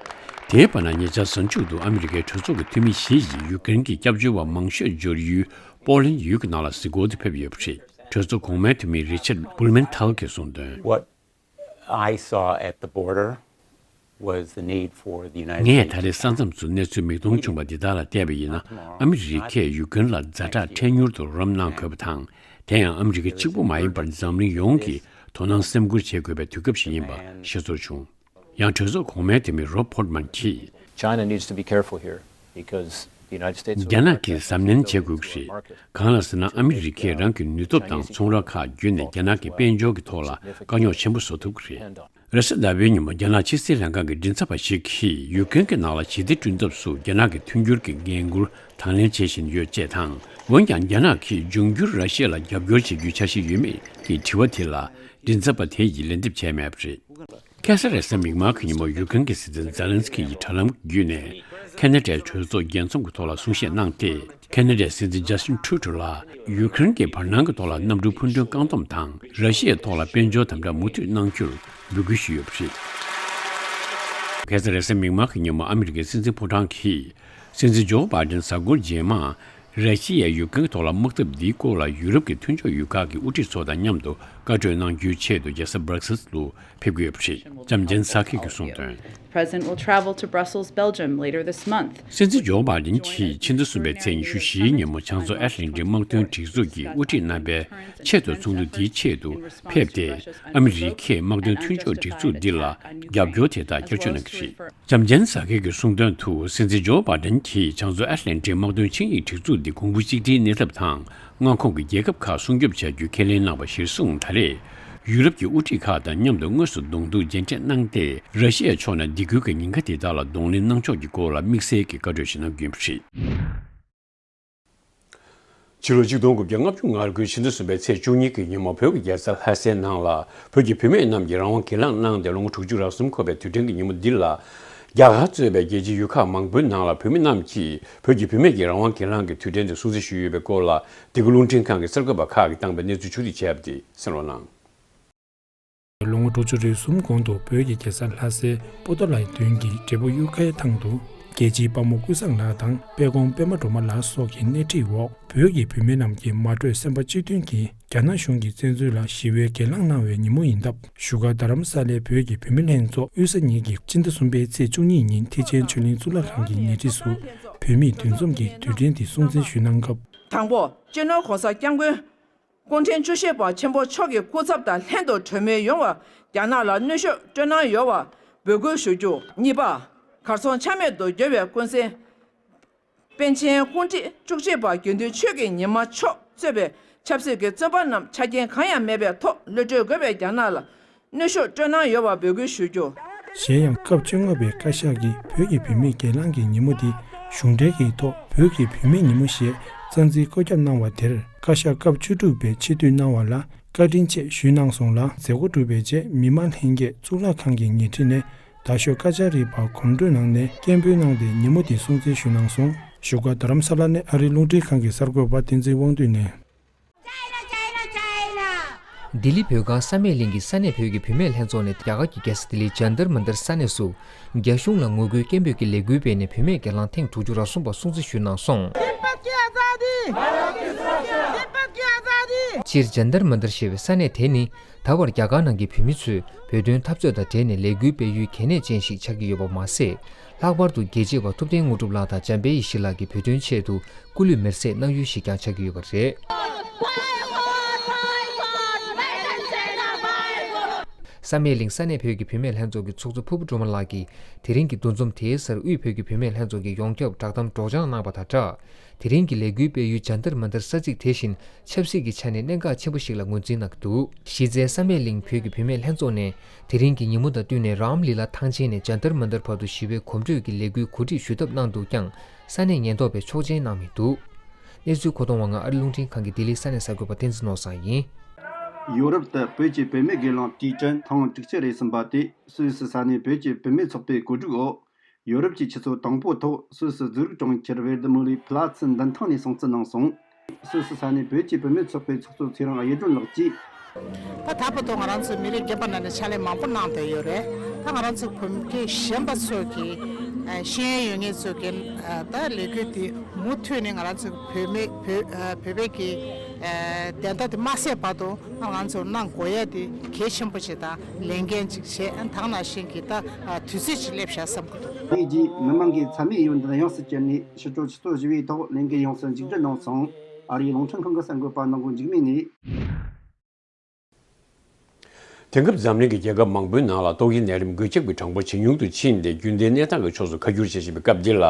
དེའི་བར་ན་ཉེ་ཆར་གཟའ་མཇུག་ཏུ་ཨ་མི་རི་ཀའི་གྲོས་ཚོགས་ཀྱི་འཐུས་མི་བཞི་ཡིས་ཡུཀ་རེན་གྱི་སྐྱབས་བཅོལ་བ་མང་ཤོས་འབྱོར་ཡུལ་པོ་ལན་ཡུལ་གྱི་ནང་ལ་གཟིགས་སྐོར་དུ་ཕེབས་ཡོད་པ་རེད། གྲོས་ཚོགས་གོང་མའི་འཐུས་མི་རི་ཆར་སྦུལ་མན་ཐལ་གྱིས་གསུངས་དོན། What I saw at the border was the need for the United States. ངས་ད་རེས་ས་མཚམས་སུ་གནས་ཚུལ་མིག་མཐོང་བྱུང་བ་འདི་དག་ལ་བལྟས་པ་ཡིན་ན། ཨ་མི་རི་ཀས་ཡུཀ་རེན་ལ་ཛ་དྲག་འཕྲལ་མྱུར་དུ་རོགས་རམ་གནང་དགོས་པ་དང་། དེ་ཡང་ཨ་མི་རི་ཀ་གཅིག་པུ་མ་ཡིན་པར་འཛམ་གླིང་ཡོངས་ཀྱིས་དོ་སྣང་སེམས་ཁུར་བྱེད་དགོས་པའི་དུས་སྐབས་ཤིག་ཡིན་པ་ཤེས་ཚོར་བྱུང་། ཡང་གྲོས་ཚོགས་གོང་མའི་འཐུས་མི་རོབ་ཕོར་མན་གྱིས། China needs to be careful here because the United States. རྒྱ་ནག་གིས་གཟབ་ནན་བྱེད་དགོས་ཀྱི་རེད། གང་ལ་ཟེར་ན་ཨ་མི་རི་ཀས་རང་གི་ནུས་སྟོབས་དང་ཚོང་ར་ཁག་བརྒྱུད་ནས་རྒྱ་ནག་གི་དཔལ་འབྱོར་གྱི་ཐོག་ལ་དཀའ་རྙོག་ཆེན་པོ་བཟོ་ཐུབ་ཀྱི་རེད། རེས་གཟའ་ཟླ་བའི་ཉིན་མོ་རྒྱ་ནག་ཕྱི་སྲིད་ལྷན་ཁང་གི་མགྲིན་ཚབ་པ་ཞིག་གིས་ཡུཀ་རེན་གྱི་ནང་ལ་ཞི་བདེ་བསྐྲུན་ཐབས་སུ་རྒྱ་ནག་གི་མཐུན་འགྱུར་གྱི་འགན་འཁུར་དང་ལེན་བྱེད་བཞིན་ཡོད་ཅེས་དང་། འོན་ཀྱང་རྒྱ་ནག་གིས་འབྱུང་འགྱུར་ར་ཤི་ཡ་ལ་རྒྱབ་སྐྱོར་བྱེད་རྒྱུའི་འཆར་གཞི་ཡོད་མེད་ཀྱི་དྲི་བ་དེ་ལ་མགྲིན་ཚབ་པ་དེ་ཡིས་ལན་འདེབས་བྱས་མེད་པ་རེད། ཁ་སང་རེས་གཟའ་མིག་དམར་གྱི་ཉིན་མོ་ཡུཀ་རེན་གྱི་སྲིད་འཛིན་ཛེ་ལན་སི་ཁི་ཡིས་དྲ་ལམ་བརྒྱུད་ནས་ཁེ་ན་ཌའི་གྲོས་ཚོགས་རྒྱལ་འཛོམས་ཀྱི་ཐོག་ལ་གསུང་བཤད་གནང་སྟེ། ཁེ་ན་ཌའི་སྲིད་འཛིན་ཇ་སི་ཊིན་ཊུ་རུ་ཌོ་ལ་ཡུཀ་རེན་གྱི་བར་སྣང་གི་ཐོག་ལ་གནམ་གྲུ་འཕུར་མདུན་བཀག་སྡོམ་དང་ར་ཤི་ཡའི་ཐོག་ལ་དཔལ་འབྱོར་དམ་དྲག་མུ་མཐུད་གནང་རྒྱུར་འབོད་སྐུལ་ཞུས་ཡོད་པ་རེད། ཁ་སང་རེས་གཟའ་མིག་དམར་གྱི་ཉིན་མོ་ཨ་མི་རི་ཀའི་སྲིད་འཛིན་ཕོ་བྲང་གིས་སྲིད་འཛིན་ཇོ་བྷའི་ཌེན་གཟའ་འཁོར་རྗེས་མ། ར་ཤི་ཡའི་ཡུཀ་རེན་གྱི་ཐོག་ལ་དམག་འཐབ་འདིའི་སྐོར་ལ་ཡུ་རོབ་ཀྱི་མཐུན་ཕྱོགས་ཡུལ་ཁག་གི་དབུ་ཁྲིད་ཚོ་དང་མཉམ་དུ་བཀའ་གྲོས་གནང་རྒྱུའི་ཆེད་དུ་རྒྱལ་ས་Brussels་ལུ་ཕེབས་ཀྱི་ཡོད་པ་རེད། ལྕམ་ཆེན་ས་ཁེ་གིས་གསུངས་དོན། President will travel to Brussels, Belgium later this month. སྲིད་འཛིན་ཇོ་བྷའི་ཌེན་གྱིས་ཕྱི་ཟླ་གསུམ་པའི་ཚེས་ཉི་ཤུ་བཞིའི་ཉིན་མོ་བྱང་མཚོ་ཨེཊ་ལན་ཊིག་དམག་དོན་སྒྲིག་འཛུགས་ཀྱི་དབུ་ཁྲིད་རྣམ་པའི་ཆེས་མཐོའི་ཚོགས་འདུ་འདིའི་ཆེད་དུ་ཕེབས་ཏེ། ཨ་མི་རི་ཀས་དམག་དོན་མཐུན་ཕྱོགས་སྒྲིག་འཛུགས་འདི་ལ་རྒྱབ་སྐྱོར་དེ་དག་བསྐྱར་བཅོས་གནང་གི་རེད། ལྕམ་ཆེན་ས་ཁེ་གིས་གསུངས་དོན་དུ། སྲིད་འཛིན་ཇོ་བྷའི་ཌེན་གྱིས་བྱང་མཚོ་ཨེཊ་ལན་ཊིག་དམག་དོན་ཆིངས་ཡིག་སྒྲིག་འཛུགས་འདི་གོང་བུ་གཅིག་སྒྲིལ་གནས་ཐབས་དང་། མངའ་ཁོངས་ཀྱི་རྒྱལ་ཁབ་ཁག་སྲུང་སྐྱོབ་བྱ་རྒྱུ་ཁས་ལེན་གནང་བ་གཞིར་བཟུང་། ད་རེས་ཡུ་རོབ་ཀྱི་དབུ་ཁྲིད་ཁག་དང་མཉམ་དུ་དངོས་སུ་གདོང་ཐུག་མཇལ་འཕྲད་གནང་སྟེ། ར་ཤི་ཡའི་ཕྱོགས་ནས་སྡིགས་སྐུལ་གྱི་ཉེན་ཁ་དེ་དག་ལ་གདོང་ལེན་གནང་ཕྱོགས་ཀྱི་སྐོར་ལ་དམིགས་བསལ་གྱི་བཀའ་གྲོས་ཤིག་གནང་རྒྱུ་ཡིན་པ་རེད། ཕྱི་ལོ་ཆིག་སྟོང་དགུ་བརྒྱ་ལྔ་བཅུ་ང་དགུའི་ཕྱི་ཟླ་གསུམ་པའི་ཚེས་བཅུ་གཉིས་ཀྱི་ཉིན་མོ། བོད་ཀྱི་རྒྱལ་ས་ལྷ་སའི་ནང་ལ་བོད་ཀྱི་བུད་མེད་རྣམས་ཀྱིས་རང་དབང་སྒེར་ལངས་གནང་སྟེ། ལོ་ངོ་དྲུག་ཅུ་རེ་གསུམ་འཁོར་བའི་དུས་དྲན་གྱི་ཉིན་མོ་འདི་ལ། རྒྱ་གར་གཙོས་པའི་རྒྱལ་སྤྱིའི་ཡུལ་ཁག་མང་པོའི་ནང་ལ་བུད་མེད་རྣམས་ཀྱིས་བོད་ཀྱི་བུད་མེད་ཀྱི་རང་དབང་སྒེར་ལངས་ཀྱི་དུས་དྲན་དེ་སྲུང་བརྩི་ཞུས་ཡོད་པའི་སྐོར་ལ། འདི་ག་རླུང་འཕྲིན་ཁང་གི་གསར་འགོད་པ་ཁག་གིས་བཏང་པའི་གནས་ཚུལ་ཕྱོགས་བསྒྲིགས་བྱས་པ་དེ་གསན་རོགས་གནང་། ལོ་ངོ་དྲུག་ཅུ་རེ་གསུམ་གོང་དུ་བོད་ཀྱི་རྒྱལ་ས་ལྷ་སའི་པོ་ཏཱ་ལའི་མདུན་གྱི་བགྲེས་པོ་གཡུ་ཁའི་ཐང་དུ། རྒྱལ་གཅེས་དཔའ་མོ་ཀུན་བཟང་ལགས་དང་དཔལ་ཁོང་པད་མ་སྒྲོལ་མ་ལགས་སོགས་ཀྱི་སྣེ་ཁྲིད་འོག་བོད་ཀྱི་བུད་མེད་རྣམས་ཀྱིས་མ་གྲོས་སེམས་པ་གཅིག་མཐུན་གྱིས་རྒྱ་ནག་གཞུང་གི་བཙན་འཛུལ་ལ་ཞི་བའི་སྒེར་ལངས་གནང་བའི་ཉིན་མོ་ཡིན་སྟབས། བཞུགས་སྒར་རྡ་རམ་ས་ལའི་བོད་ཀྱི་བུད་མེད་ལྷན་ཚོགས་དབུས་ས་གཉིས་ཀྱིས་སྤྱི་ཟླ་གསུམ་པའི་ཚེས་བཅུ་གཉིས་ཉིན་ཐེག་ཆེན་ཆོས་གླིང་གཙུག་ལག་ཁང་གི་ཉེ་འཁྲིས་སུ་བོད་མིའི་འདུ་འཛོམས་ཀྱི་དུས་དྲན་དེ་སྲུང་བརྩི་ཞུ་གནང་སྐབས། དང་པོ། སྤྱི་ནོར་༸གོང་ས་༸སྐྱབས་མགོན་སྐུ་ཕྲེང་བཅུ་བཞི་པ་ཆེན་པོ་མཆོག་གི་སྐུ་ཚབ་དང་ལྷན་དུ་གྲོས་མོལ་ཡོང་བར་རྒྱ་ནག་ལ་གནོན་ཤུགས་སྤྲོད་གནང་ཡོད་པར་འབོད་སྐུལ་ཞུ་རྒྱུ། གཉིས་པ། གར་སོང་ཆ་མེད་དུ་གྱུར་བའི་ཀུན་གསལ་པཎ་ཆེན་དཔུང་སྒྲིག་བཅུ་གཅིག་པ་དགེ་འདུན་ཆོས་ཀྱི་ཉི་མ་མཆོག་གཙོས་པའི་ཆབ་སྲིད་ཀྱི་བཙོན་པ་རྣམས་ཆ་རྐྱེན་གང་ཡང་མེད་པའི་ཐོག་གློད་གྲོལ་དགོས་པའི་རྒྱ་ནག་ལ་གནོན་ཤུགས་སྤྲོད་གནང་ཡོད་པར་འབོད་སྐུལ་ཞུ་རྒྱུ། གཞན་ཡང་། སྐབས་བཅོ་ལྔ་པའི་བཀའ་ཤག་གིས་བོད་ཀྱི་བུད་མེད་སྒེར་ལངས་ཀྱི་ཉིན་མོ་འདི་གཞུང་འབྲེལ་གྱི་ཐོག་བོད་ཀྱི་བུད་མེད་ཉིན་མོ་ཞེས་རྩ་འཛིན་བཀོད་ཁྱབ་གནང་བ་དེར། བཀའ་ཤག་སྐབས་བཅུ་དྲུག་པས་ཆེ་བསྟོད་གནང་བ་ལ་བཀའ་དྲིན་ཆེ་ཞུས་གནང་སོང་ལ། མཛད་སྒོ་གྲུབ་པའི་རྗེས་མི་མང་ལྷན་རྒྱས་གཙུག་ལག་ཁང་གི་ཉེ་འཁྲིས་ནས་རྡ་ཤོད་ཀ་ཅ་རི་པར་གོམ་བགྲོད་གནང་ནས་སྐད་འབོད་གནང་སྟེ་ཉིན་མོ་འདི་སྲུང་བརྩི་ཞུས་གནང་སོང་། བཞུགས་སྒར་རྡ་རམ་ས་ལ་ནས་ཨ་རིའི་རླུང་འཕྲིན་ཁང་གི་གསར་འགོད་པ་བསྟན་འཛིན་དབང་འདུས་ནས། ལྡི་ལི་བོད་ཁང་བསམ་ཡས་གླིང་གི་ས་གནས་བོད་ཀྱི་བུད་མེད་ལྷན་ཚོགས་ནས་རྒྱ་གར་གྱི་རྒྱལ་ས་ལྡི་ལིའི་ཇན་ཏར་མན་ཏར་ས་གནས་སུ། རྒྱ་གཞུང་ལ་ངོ་རྒོལ་སྐད་འབོད་ཀྱི་ལས་འགུལ་སྤེལ་ནས་བུད་མེད་སྒེར་ལངས་ཐེངས་དྲུག་ཅུ་རེ་གསུམ་པ་སྲུང་བརྩི་ཞུས་གནང་སོང་། སྤྱིར་ཇན་ཏར་མན་ཏར་ཞེས་པའི་ས་གནས་དེ་ནི་ད་བར་རྒྱ་གར་ནང་གི་བོད་མི་ཚོས་བོད་དོན་འཐབ་རྩོད་དང་འབྲེལ་ནས་ལས་འགུལ་སྤེལ་ཡུལ་གལ་གནད་ཅན་ཞིག་ཆགས་ཀྱི་ཡོད་པ་མ་ཟད། ལྷག་པར་དུ་རྒྱལ་གཅེས་པ་ཐུབ་བསྟན་དངོས་གྲུབ་ལགས་དང་འཇམ་དཔལ་ཡེ་ཤེས་ལགས་ཀྱི་བོད་དོན་ཆེད་དུ་སྐུ་ལུས་མེར་སྲེག་གནང་ཡུལ་ཞིག་ཀྱང་ཆགས་ཀྱི་ཡོད་པ་རེད། བསམ་ཡས་གླིང་ས་གནས་བོད་ཀྱི་བུད་མེད་ལྷན་ཚོགས་ཀྱི་ཚོགས་གཙོ་ཕུར་བུ་སྒྲོལ་མ་ལགས་ཀྱིས་དེ་རིང་གི་འདུ་འཛོམས་དེའི་སར་དབུས་བོད་ཀྱི་བུད་མེད་ལྷན་ཚོགས་ཀྱི་ཡོངས་ཁྱབ་བསྒྲགས་གཏམ་སྒྲོག་སྦྱང་གནང་བ་དང་སྦྲགས། དེ་རིང་གི་ལས་འགུལ་སྤེལ་ཡུལ་ཇན་ཏར་མན་ཏར་ས་ཚིགས་དེ་བཞིན་ཆབ་སྲིད་ཀྱི་ཆ་ནས་གནད་འགག་ཆེན་པོ་ཞིག་ལ་ངོས་འཛིན་གནང་གི་འདུག་གཞི་རྩའི་བསམ་ཡས་གླིང་བོད་ཀྱི་བུད་མེད་ལྷན་ཚོགས་ནས་དེ་རིང་གི་ཉིན་མོ་དང་བསྟུན་ནས་རམ་ལི་ལ་ཐང་ཆེན་ནས་ཇན་ཏར་མན་ཏར་བར་དུ་ཞི་བའི་གོམ་བགྲོད་ཀྱི་ལས་འགུལ་གོ་སྒྲིག་ཞུ་ཐབས་གནང་འདུག་ཀྱང་། ས་གནས་ཉེན་རྟོག་པས་ཆོག་མཆན་གནང་མི་འདུག་གནས་ཚུལ་མཁོ་གཏོང་བ་ང་ཨ་རི་རླུང་འཕྲིན་ཁང་གི་ལྡི་ལི་ས་གནས་གསར་འགོད་པ་བསྟན་འཛིན་ནོར་བཟང་ཡིན། ཡོ་རོབ་ཏུ་བོད་ཀྱི་བུད་མེད་སྒེར་ལངས་དུས་དྲན་ཐེངས་དྲུག་ཅུ་རེ་གསུམ་པ་དེ་སུད་སི་ས་གནས་བོད་ཀྱི་བུད་མེད་ཚོགས་པའི་གོ་སྒྲིག་འོག་ཡོ་རོབ་ཀྱི་ཆུ་ཚོད་དང་པོའི་ཐོག་སུད་སི་ཛུ་རིག་གྲོང་ཁྱེར་ཝེར་ཌི་མུ་ལི་ཕི་ལ་ཚི་མདུན་ཐང་ནས་སྲུང་བརྩི་གནང་སོང་། སུད་སི་ས་གནས་བོད་ཀྱི་བུད་མེད་ཚོགས་པའི་ཚོགས་གཙོ་ཚེ་རིང་གཡུ་སྒྲོན་ལགས་ཀྱིས། ད་ད་བར་དུ་ང་རང་ཚོའི་མི་རིགས་རྒན་པ་རྣམས་ནས་ཕྱག་ལས་མང་པོ་གནང་བསྡད་ཡོད་རེད། ད་ང་རང་ཚོའི་བུ་སྐྱེས་གཞོན་པ་ཚོས་ཀྱི་ཤེས་ཡོན་ཡོད་མཁན་ཚོས་ཀྱི་ད་ལས་འགུལ་འདི་མུ་མཐུད་ནས་ང་རང་ཚོའི་བུད་མེད་བོད་བོད་པའི་གི་བདེན་མཐའ་དེ་མ་ཟད་བར་དུ་ང་རང་ཚོར་གནང་དགོས་ཡ་དེ་གལ་ཆེན་པོ་ཞིག་དང་ལས་འགན་ཅིག་བྱས། ད་ག་ནང་བཞིན་གྱི་ད་དུས་ཚོད་ཅིག་སླེབས་བཞག་བསམ་གྱི་འདུག་དེ་རྗེས་མི་མང་གིས་ཚད་མེད་གཡས་གཡོན་དུ་ཡོངས་སུ་གྱེར་ནས་ཕྱི་དྲོ་ཆུ་ཚོད་བཞི་པའི་ཐོག་ལས་འགུལ་ཡོངས་སུ་མཇུག་སྒྲིལ་གནང་སོང་། ཨ་རིའི་རླུང་འཕྲིན་ཁང་གི་གསར་འགོད་པ་ནོར་བུ་འཇིགས་མེད་ནས། དེང་སྐབས་འཛམ་གླིང་གི་རྒྱལ་ཁབ་མང་པོའི་ནང་ལ་ཏོག་དབྱིབས་ནད་རིམས་འགོས་ཁྱབ་ཀྱི་གྲངས་འབོར་ཇེ་ཉུང་དུ་ཕྱིན་ཏེ། རྒྱུན་ལྡན་གནས་སྟངས་ཀྱི་ཕྱོགས་སུ་ཁ་བསྒྱུར་བྱེད་བཞིན་པའི་སྐབས་འདི་ལ།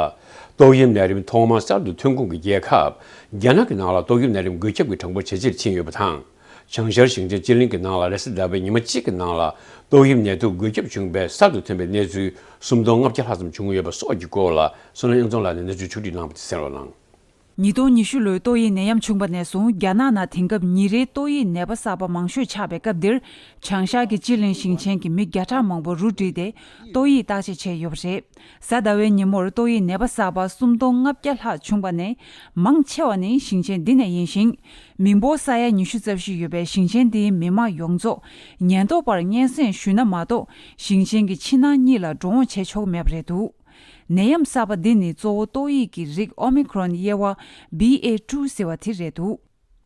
ཏོག་དབྱིབས་ནད་རིམས་ཐོག་མར་གསར་དུ་ཐོན་ཁུངས་ཀྱི་རྒྱལ་ཁབ་རྒྱ་ནག་གི་ནང་ལ་ཏོག་དབྱིབས་ནད་རིམས་འགོས་ཁྱབ་ཀྱི་གྲངས་འབོར་ཇེ་ཆེར་ཕྱིན་ཡོད་པ་དང་། བྱང་ཤར་ཞིང་ཆེན་སྤྱི་གླིང་གི་ནང་ལ་རེས་གཟའ་ཟླ་བའི་ཉི་མ་གཅིག་གི་ནང་ལ་ཏོག་དབྱིབས་ནད་དུག་འགོས་ཁྱབ་བྱུང་བའི་གསར་དུ་ཐོན་པའི་གནས་ཚུལ་སུམ་སྟོང་ལྔ་བརྒྱ་ལྷག་ཙམ་བྱུང་ཡོད་པ་སོགས་ཀྱི་སྐོར་ལ་བསོད་ནམས་དབྱངས་འཛོམས་ལགས་ནས་གནས་ཚུལ་ཕྱོགས་བསྒྲིགས་གནང་བ་དེ་གསན་རོགས་གནང་། ཉིས་སྟོང་ཉི་ཤུ་ལོའི་ཏོག་དབྱིབས་ནད་ཡམས་བྱུང་བ་ནས་བཟུང་རྒྱ་ནག་ནང་དེང་སྐབས་ཉིན་རེའི་ཏོག་དབྱིབས་ནད་པ་གསར་པ་མང་ཤོས་ཆགས་པའི་སྐབས་འདིར། བྱང་ཤར་གྱི་སྤྱི་གླིང་ཞིང་ཆེན་གྱི་མི་བརྒྱ་ཕྲག་མང་པོ་རུ་བསྒྲིལ་ཏེ་ཏོག་དབྱིབས་བརྟག་དཔྱད་བྱས་ཡོད་པ་རེད། གཟའ་ཟླ་བའི་ཉིན་མོར་ཏོག་དབྱིབས་ནད་པ་གསར་པ་སུམ་སྟོང་ལྔ་བརྒྱ་ལྷག་བྱུང་བ་ནས་མང་ཆེ་བ་ནི་ཞིང་ཆེན་འདི་ནས་ཡིན་ཞིང་། མི་འབོར་ས་ཡ་ཉི་ཤུ་རྩ་བཞི་ཡོད་པའི་ཞིང་ཆེན་འདིའི་མི་མང་ཡོངས་རྫོགས་ཉེན་རྟོག་པར་སྙན་སེང་ཞུས་ན་མ་གཏོགས་ཞིང་ཆེན་གྱི་ཕྱི་ནང་གཉིས་ལ་འགྲོ་འོང་བྱེད་ཆོག་མེད་པ་རེད་འདུག་ནད་ཡམས་གསར་པ་འདི་ནི་གཙོ་བོ་ཏོག་དབྱིབས་ཀྱི་རིགས་ཨོ་མི་ཁྲོན་དབྱེ་བ་བྷི་ཨེ་ཊུ་ཟེར་བ་དེ་རེད་འདུག་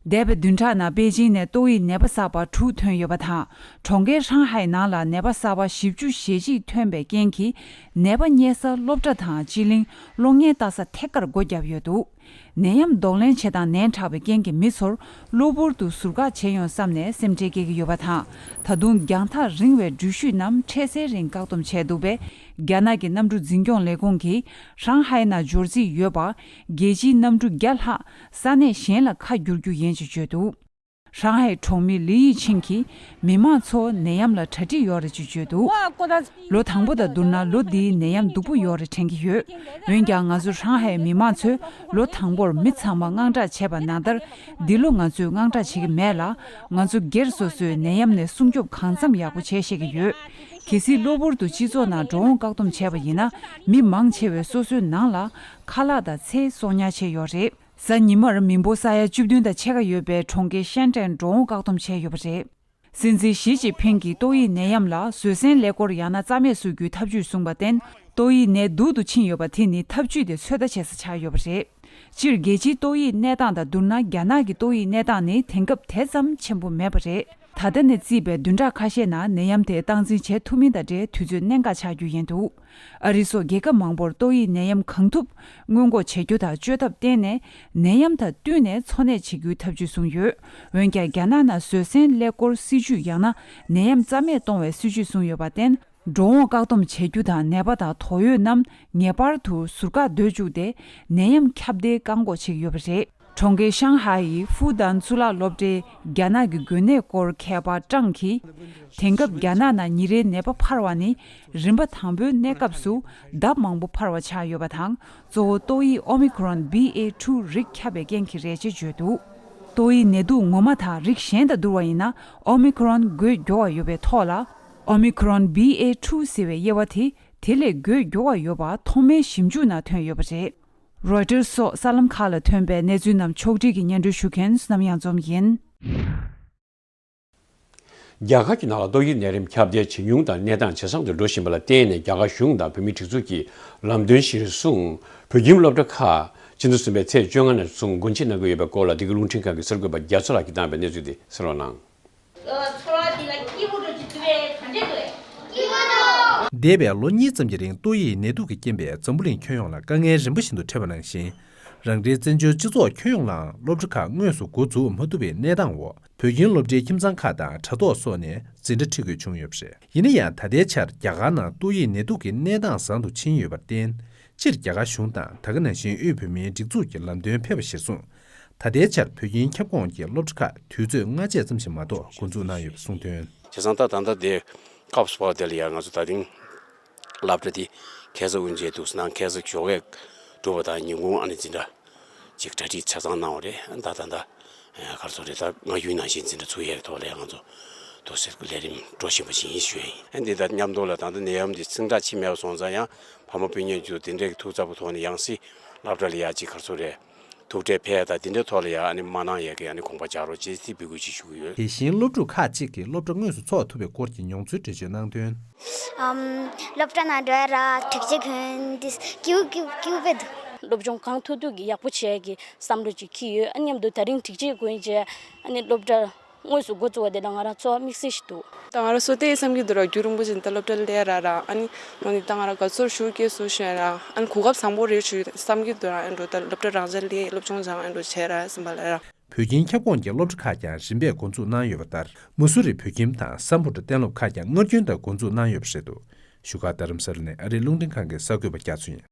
འདས་པའི་བདུན་ཕྲག་ནང་པེ་ཅིང་ནས་ཏོག་དབྱིབས་ནད་པ་གསར་པ་དྲུག་ཐོན་ཡོད་པ་དང་། གྲོང་ཁྱེར་ཧྲང་ཧའེ་ནང་ལ་ནད་པ་གསར་པ་བཞི་བཅུ་ཞེ་གཅིག་ཐོན་པའི་རྐྱེན་གྱིས། ནད་པ་རྙེད་ས་སློབ་གྲྭ་དང་སྤྱི་གླིང་། གློག་བརྙན་ལྟ་ས་ཐད་ཀར་སྒོ་བརྒྱབ་ཡོད་འདུག་ནད་ཡམས་གདོང་ལེན་བྱེད་སྟངས་ནན་དྲགས་པའི་རྐྱེན་གྱིས་མི་ཚོར་གློ་བུར་དུ་ཟུར་བཀག་བྱས་ཡོང་བསམ་ནས་སེམས་ཁྲལ་སྐྱེ་གི་ཡོད་པ་དང་། ད་དུང་རྒྱང་ཐག་རིང་བའི་འགྲུལ་བཞུད་རྣམས་འཕྲལ་སེལ་རིང་བཀག་སྡོམ་བྱས་འདུག་པས། རྒྱ་ནག་གི་གནམ་གྲུ་འཛིན་སྐྱོང་ལས་ཁུངས་ཀྱིས་ཧྲང་ཧའེ་ནང་འབྱོར་རྩིས་ཡོད་པ། རྒྱལ་སྤྱིའི་གནམ་གྲུ་བརྒྱ་ལྷག་ས་གནས་གཞན་ལ་ཁ་བསྒྱུར་རྒྱུ་ཡིན་ཞེས་བརྗོད་འདུག་ཧྲང་ཧའེ་གྲོང་མི་ལི་ཡི་ཆིང་གིས་མི་མང་ཚོ་ནད་ཡམས་ལ་གྲ་སྒྲིག་ཡོད་རེད་ཅེས་བརྗོད་འདུག་ལོ་དང་པོ་དང་བསྡུར་ན་ལོ་འདིའི་ནད་ཡམས་སྡུག་པོ་ཡོད་རེད་དྲན་གྱི་ཡོད། འོན་ཀྱང་ང་ཚོ་ཧྲང་ཧའེ་མི་མང་ཚོས་ལོ་དང་པོར་མི་ཚང་མ་དངངས་སྐྲག་བྱས་པ་ནང་ལྟར། འདི་ལོ་ང་ཚོས་དངངས་སྐྲག་བྱེད་ཀྱི་མེད་ལ། ང་ཚོ་སྒེར་སོ་སོས་ནད་ཡམས་ནས་སྲུང་སྐྱོབ་གང་འཚམ་ཡག་པོ་བྱས་ཤེས་ཀྱི་ཡོད། གལ་སྲིད་གློ་བུར་དུ་སྤྱི་ཚོགས་ནང་འགྲོ་འོང་བཀག་སྡོམ་བྱས་པ་ཡིན་ན། མི་མང་ཆེ་བས་སོ་སོའི་ནང་ལ་ཁ་ལག་དང་ཚལ་གསོག་ཉར་བྱས་ཡོད་རེད། གཟའ་ཉི་མར་མི་འབོར་ས་ཡ་བཅུ་བདུན་དང་ཕྱེད་ཀ་ཡོད་པའི་གྲོང་ཁྱེར་ཤན་ཀྲན་འགྲོ་འོང་བཀག་སྡོམ་བྱས་ཡོད་པ་རེད། སྲིད་འཛིན་ཞི་ཅིན་ཕིང་གིས་ཏོག་དབྱིབས་ནད་ཡམས་ལ་བཟོད་བསྲན་ཀླད་ཀོར་ཡང་ན་རྩ་མེད་བཟོ་རྒྱུའི་ཐབས་ཇུས་གསུངས་པར་བརྟེན། ཏོག་དབྱིབས་ནད་སྡུག་ཏུ་ཕྱིན་ཡོད་པ་དེ་ནི་ཐབས་ཇུས་དེ་ཚོད་ལྟ་བྱེད་ས་ཆགས་ཡོད་པ་རེད། སྤྱིར་རྒྱལ་སྤྱིའི་ཏོག་དབྱིབས་གནས་སྟངས་དང་བསྡུར་ན། རྒྱ་ནག་གི་ཏོག་དབྱིབས་གནས་སྟངས་ནི་དེང་སྐབས་དེ་ཙམ་ཆེན་པོ་མེད་པ་རེད། ད་ལྟ་ནས་བརྩིས་པའི་བདུན་ཕྲག་ཁ་ཤས་ནང་ནད་ཡམས་དེ་སྟངས་འཛིན་བྱེད་ཐུབ་མིན་དང་འབྲེལ་དུས་ཚོད་གནད་འགག་ཆགས་རྒྱུ་ཡིན་འདུག་ཨ་རི་སོགས་རྒྱལ་ཁབ་མང་པོར་ཏོག་དབྱིབས་ནད་ཡམས་གང་ཐུབ་སྔོན་འགོག་བྱེད་རྒྱུ་དང་བཅོས་ཐབས་བསྟེན་ནས་ནད་ཡམས་དང་བསྟུན་ནས་འཚོ་གནས་བྱེད་རྒྱུའི་ཐབས་ཇུས་བཟུང་ཡོད། འོན་ཀྱང་རྒྱ་ནག་ནང་བཟོད་བསྲན་ཀླད་ཀོར་སྲིད་ཇུས་ཡང་ན་ནད་ཡམས་རྩ་མེད་གཏོང་བའི་སྲིད་ཇུས་བཟུང་ཡོད་པར་བརྟེན། འགྲོ་འོང་བཀག་སྡོམ་བྱེད་རྒྱུ་དང་ནད་པ་དང་དོགས་ཡོད་རྣམས་ངེས་པར་དུ་ཟུར་བཀག་སྡོད་བཅུག་སྟེ་ནད་ཡམས་ཁྱབ་གདལ་བཀག་འགོག་བྱེད་ཀྱི་ཡོད་པ་རེད། གྲོང་ཁྱེར་ཤང་ཧའེ་ཡི་ཧྥུ་ཏན་གཙུག་ལག་སློབ་གྲྭའི་རྒྱ་ནག་གི་འགོས་ནད་སྐོར་མཁས་པ་ཀྲང་གིས། དེང་སྐབས་རྒྱ་ནག་ནང་ཉིན་རེའི་ནད་པ་འཕར་བ་ནི་རིམ་པ་དང་པོའི་གནས་སྐབས་སུ་ལྡབ་མང་པོ་འཕར་བ་ཆགས་ཡོད་པ་དང་། གཙོ་བོ་ཏོག་དབྱིབས་ཨོ་མི་ཁོ་རོན་བྷི་ཨེ་ཊུ་རིགས་ཁྱབ་པའི་རྐྱེན་གྱིས་རེད་ཅེས་བརྗོད་འདུག་ཏོག་དབྱིབས་ནད་དུག་ངོ་མ་དང་རིགས་གཞན་དང་བསྡུར་བ་ཡིན་ན། ཨོ་མི་ཁོ་རོན་འགོས་མགྱོགས་པ་ཡོད་པའི་ཐོག་ལ། ཨོ་མི་ཁོ་རོན་བྷི་ཨེ་ཊུ་ཟེར་བའི་དབྱེ་བ་དེ་དེ་ལས་འགོས་མགྱོགས་པ་ཡོད་པ་ཐོག་མའི་ཞིབ་འཇུག་ནང་ཐོན་ཡོད་པ་རེད། རོའི་ཊར་སོགས་གསར་ལམ་ཁག་ལ་ཐོན་པའི་གནས་ཚུལ་རྣམས་ཕྱོགས་སྒྲིག་གིས་སྙན་སྒྲོན་ཞུ་མཁན་བསོད་ནམས་གཡང་འཛོམས་ཡིན། རྒྱ་གར་གྱི་ནང་ལ་ཏོག་དབྱིབས་ནད་རིམས་ཁྱབ་གདལ་ཇེ་ཉུང་དང་གནས་སྟངས་ཇེ་བཟང་དུ་འགྲོ་བཞིན་པ་ལ་བརྟེན་ནས། རྒྱ་གར་གཞུང་དང་བོད་མིའི་སྒྲིག་འཛུགས་ཀྱིས་ལམ་སྟོན་གཞིར་བཟུང་། བོད་ཁྱིམ་སློབ་གྲྭ་ཁག་སྤྱི་ཟླ་གསུམ་པའི་ཚེས་བཅོ་ལྔ་ནས་བཟུང་སྒོ་འབྱེད་གནང་གི་ཡོད་པའི་སྐོར་ལ། འདི་ག་རླུང་འཕྲིན་ཁང་གི་གསར་འགོད་པ་རྒྱ་མཚོ་ལགས་ཀྱིས་བཏང་བའི་གནས་ཚུལ་དེ་གསན་རོགས་གནང་། ཚོར་བ་འདི་ལ་སྐྱིད་པོ་འགྲོ་གི་འདུག་པས། ག་འདྲས་འདུག་པས། སྐྱིད་པོ་འདུག་འདས་པའི་ལོ་གཉིས་ཙམ་གྱི་རིང་ཏོག་དབྱིབས་ནད་དུག་གིས་རྐྱེན་པས་འཛམ་བུ་གླིང་ཁྱོན་ཡོངས་ལ་དཀའ་ངལ་རིམ་པ་བཞིན་དུ་འཕྲད་པ་ནང་བཞིན། རང་རེའི་བཙན་བྱོལ་སྤྱི་ཚོགས་ཁྱོན་ཡོངས་ལའང་སློབ་གྲྭ་ཁག་དངོས་སུ་འགོ་འཛུགས་མ་ཐུབ་པའི་གནས་སྟངས་འོག་བོད་ཁྱིམ་སློབ་གྲྭའི་ཁྱིམ་ཚང་ཁག་དང་དྲ་ཐོག་སོགས་ནས་འཛིན་གྲྭ་ཁྲིད་དགོས་བྱུང་ཡོད་པ་རེད། ཡིན་ན་ཡང་ད་ལྟའི་ཆར་རྒྱ་གར་ནང་ཏོག་དབྱིབས་ནད་དུག་གི་གནས་སྟངས་བཟང་དུ་ཕྱིན་ཡོད་པར་བརྟེན། སྤྱིར་རྒྱ་གར་གཞུང་དང་ད་ག་ནང་བཞིན་དབུས་བོད་མིའི་སྒྲིག་འཛུགས་ཀྱི་ལམ་སྟོན་ཕེབས་པ་གཞིར་བཟུང་། ད་ལྟའི་ཆར་བོད་ཁྱིམ་ཁྱབ་ཁོངས་ཀྱི་སློབ་གྲྭ་ཁག་དུས་ཚོད་སྔ་རྗེས་ཙམ་ཞིག་མ་གཏོགས་འགོ་འཛུགས་གནང་ཡོད་པ་གསུངས་དོན། བྱས་ཙང་ད་ད་ལྟ་དེ་སྐབས་སུ་བབས་དེ་ལ་ཡང་ང་ཚོ་ད་ཐེངས་སློབ་གྲྭ་དེ་ཁ་སང་དབུ་འབྱེད་དུ་གནང་། ཁ་སང་ཞོགས་ཀས་གྲུབ་པ་དང་ཉིན་གུང་ཨ་ནི་འཛིན་གྲྭ་ཅིག་གྲ་སྒྲིག་ཆ་ཚང་གནང་བ་རེད། ད་ད་ད་གར་སོང་རེད། ད་སྔ་རྒྱུན་ནང་བཞིན་འཛིན་གྲྭ་ཚུགས་ཡས་ཀྱི་ཐོག་ལ་ཡང་ང་ཚོ་ཏོག་ཙམ་ལས་རིམ་འགྲོ་བཞིན་པ་ཞིག་ཡིན་ཞུ་ཡ་ཡིན། ཨ་འདི་ད་མཉམ་དུ་ལ་ད་ལྟ་ནད་ཡམས་འདི་ཚིག་འདྲ་ཕྱིན་མེད་པ་སོང་ཙང་ཡང་ཕ་མ་སྤུན་ཉེ་ཚོ་དེ་འདྲའི་ཐུགས་འཚབ་པོ་ཐོག་ནས་ཡང་སྲིད་སློབ་གྲྭ་ལ་ཡ་ཅིག་གར་སོང་རེད། ཐུག་འཕྲད་ཕེབས་ཡ་དང་དེ་འདྲའི་ཐོག་ལ་ཡ་ཨ་ནི་མ་གནང་ཡ་གི་ཨ་ནི་དགོངས་པ་འཇགས་རོགས་ཅེས་འབོད་སྐུལ་ཅིག་ཞུ་གི་ཡོད། དེ་བཞིན་སློབ་ཕྲུག་ཁག་ཅིག་གིས་སློབ་གྲྭ་དངོས་སུ་འཚོགས་ཐུབ་པའི་སྐོར་གྱི་མྱོང་ཚོར་འགྲེལ་བརྗོད་གནང་དོན། ཨམ། སློབ་གྲྭ་ནང་འགྲོ་ཡ་ར་དྲུག་ཅུ་གོན་འདི་སྐྱིད་སྐྱིད་སྐྱིད་པོ་འདུག་སློབ་སྦྱོང་གང་ཐུབ་ཐུབ་ཀྱིས་ཡག་པོ་བྱེད་ཡ་གི་བསམ་བློ་ཅིག་འཁྱེར་ཡོད། ཨ་མཉམ་དུ་ད་རིང་དྲུག་ཅུ་གོན་བྱས་ཨ་ནི་སློབ་གྲྭ་དངོས་སུ་འགོ་བཙུགས་པ་དེ་ལ་ང་རང་ཚོར་བ་དམིགས་བསལ་ཞིག་འདུག་ད་ང་རང་ཚོ་དེ་བསམ་གྱི་འདུག་ར། རྒྱུན་རིང་པོ་ཅིག་ད་སློབ་གྲྭ་སླེབས་ར་ར་ཨ་ནི་ལོ་ནི་ད་ང་རང་དགའ་ཚོར་ཞུ་སྐྱེས་སུ་ཞུ་ཡ་ར་ཨ་ནི་གོ་སྐབས་བཟང་པོ་རེད་ཞུ་བསམ་གྱི་འདུག་ར། ཨ་འགྲོ་ད་སློབ་གྲྭ་རང་འཇགས་སླེབས་སློབ་སྦྱོང་སྦྱང་ཨ་འགྲོ་བྱས་ར་བསམ་པ་ལ་ར། བོད་ཁྱིམ་ཁྱབ་ཁོངས་ཀྱི་སློབ་གྲྭ་ཁག་ཀྱང་རིམ་པས་འགོ་འཛུགས་གནང་ཡོད་པ་ལྟར། མུ་སུ་རི་བོད་ཁྱིམ་དང་སམ་བྷོ་ཊ་གཏན་སློབ་ཁག་ཀྱང་སྔར་རྒྱུན་ལྟར་འགོ་འཛུགས་གནང་ཡོད་པ་རེད་འདུག་བཞུགས་སྒར་རྡ་རམ་ས་ལ་ནས་ཨ་རིའི་རླུང་འཕྲིན་ཁང་གི་གསར་འགོད་པ་རྒྱ་མཚོ་ཡིན།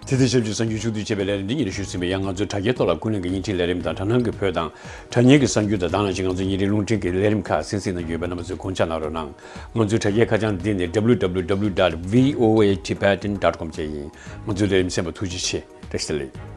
དེ་དང་ཆབས་ཅིག་གསར་འགྱུར་ཕྱོགས་བསྡུས་བྱས་པའི་ལས་རིམ་འདི་ཉིད་ནས་ཞུས་ཟིན་པ་ཡིན། ང་ཚོའི་དྲ་རྒྱའི་ཐོག་ལ་ཀུན་གླེང་གི་བརྙན་འཕྲིན་ལས་རིམ་དང་དྲ་སྣང་གི་བོད་དང་དྲ་བརྙན་གྱི་གསར་འགྱུར་དང་དེ་ནང་བཞིན་ང་ཚོའི་ཉིན་རེའི་རླུང་འཕྲིན་གྱི་ལས་རིམ་ཁག་གསན་གཟིགས་གནང་རྒྱུ་ཡོད་པས་རྣམ་པ་ཚོས་དགོངས་འཇགས་གནང་རོགས་གནང་། ང་ཚོའི་དྲ་རྒྱའི་ཁ་བྱང་འདི་ནི་ཌབ་ལིའུ་ཌབ་ལིའུ་ཌབ་ལིའུ་ཌོཊ་བྷི་ཨོ་ཨེ་ཊི་བྷེ་ཊན་ཌོཊ་ཀོམ་བཅས་ཡིན། ང་ཚོའི་ལས་རིམ་གསན་པར་ཐུགས་རྗེ་ཆེ། བཀྲ་ཤིས་བདེ་ལེགས།